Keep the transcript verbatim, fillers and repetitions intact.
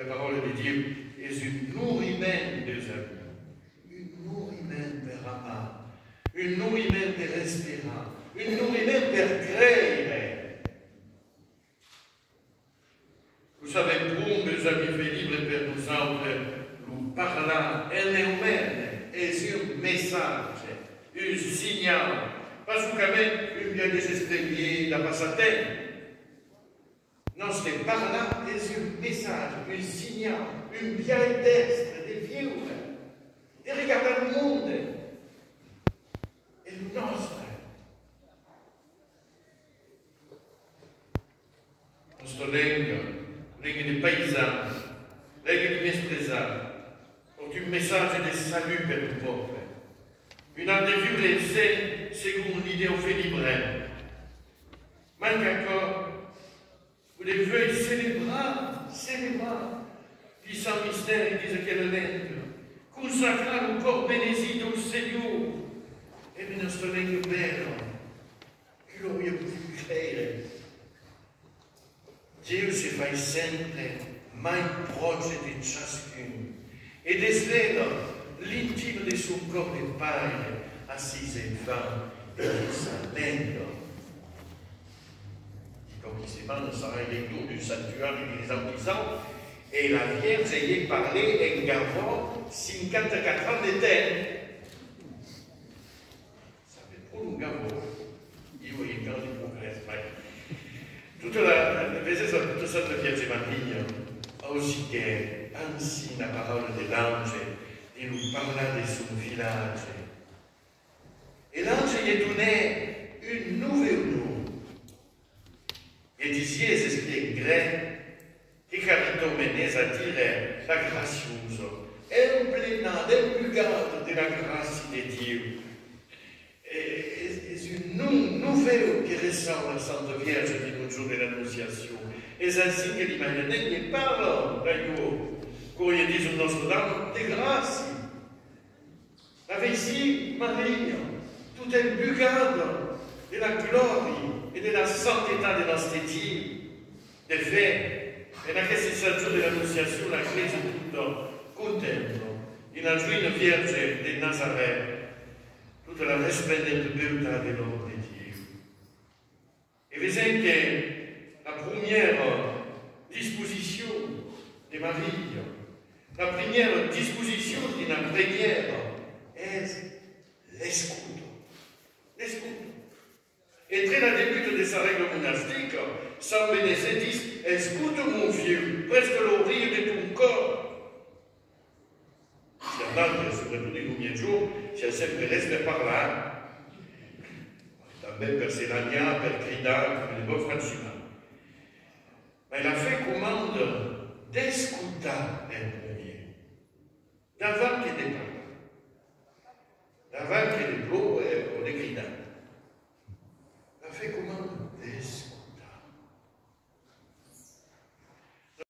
La paraula de Dieu es un noriment deus amics, un noriment per amar, un noriment per esperar, un noriment per creire. Lo sabèm pron, meus amics, felibre per nosautres, lo parlar en eu-mème es un messatge, un signau, pas solament un biais de s'exprimier, de passar temps. Nòstre parlar es un messatge, un signau, un biais d'èstre, de viure, de regardar lo monde. E lo nòstre. Nòstra lenga, lenga de païsans, lenga de mespresats, pòrta un messatge de salut per lo pòble. Un an de viure en se, segon l'idèa felibrèla. Manca aquò, o de vuei celebrar, celebrar li sants mistèris dins aquela lenga, consacrar lo còr benesit au Senhor, emé nòstra lenga bèla, que l'auriá podut creire. Dieu se fai sempre mai pròche de chascun e desvèla l'intim de son còr de paire a sis enfants dins sa lenga. Dins quauquas setmanas sarai leitor d'un santuari dins Autisau e la Vièrge i parlèt en gavòt cinquanta-quatre ans de temps. Sabe pro lo gavòt, ieu ai encara de progrès, mai. Tota la, la, la vesesa, tota Santa Vièrge Maria ausiguèt ansin la paraula de l'ange dins lo parlar de son vilatge. E l'ange i donèt un novèu nom. E disiá, es escrich en grèc, que Charitòmen es a dire la graciosa, emplenada, embugada de la gràcia de Dieu. E, es, es un nom novèu que reçaut la Santa Vièrge dins lo jorn de l'Anonciacion. Es ansin que li Maria ne parla, d'aieu, quò i dison Nòstra Dama de Gràcia. La veicí Maria, tota embugada de la glòria e de la santetat de nòstre Dieu. De fach, en aqueste Sant Jorn de l'Anonciacion, la Glèisa tota contempla dins la joina Vièrge de Nazaret tota la resplendenta beutat de l'Òme de Dieu. E vesèm que la promièra disposicion de Maria, la primièra disposicion dins la prenièra es l'escota. L'escota. Entre la debuta de sa règla monastica, Sant Beneset ditz: escota, mon fiu, prèsta l'oreilha de ton còr. Siam nautres, sobretot dins lo miègjorn, siam sempre lèsts per parlar. Tanben per se lanhar, per cridar, coma de bòns franciscans. Mai la fe comanda d'escotar en promièr, davant que de parlar. Davant que de plòure,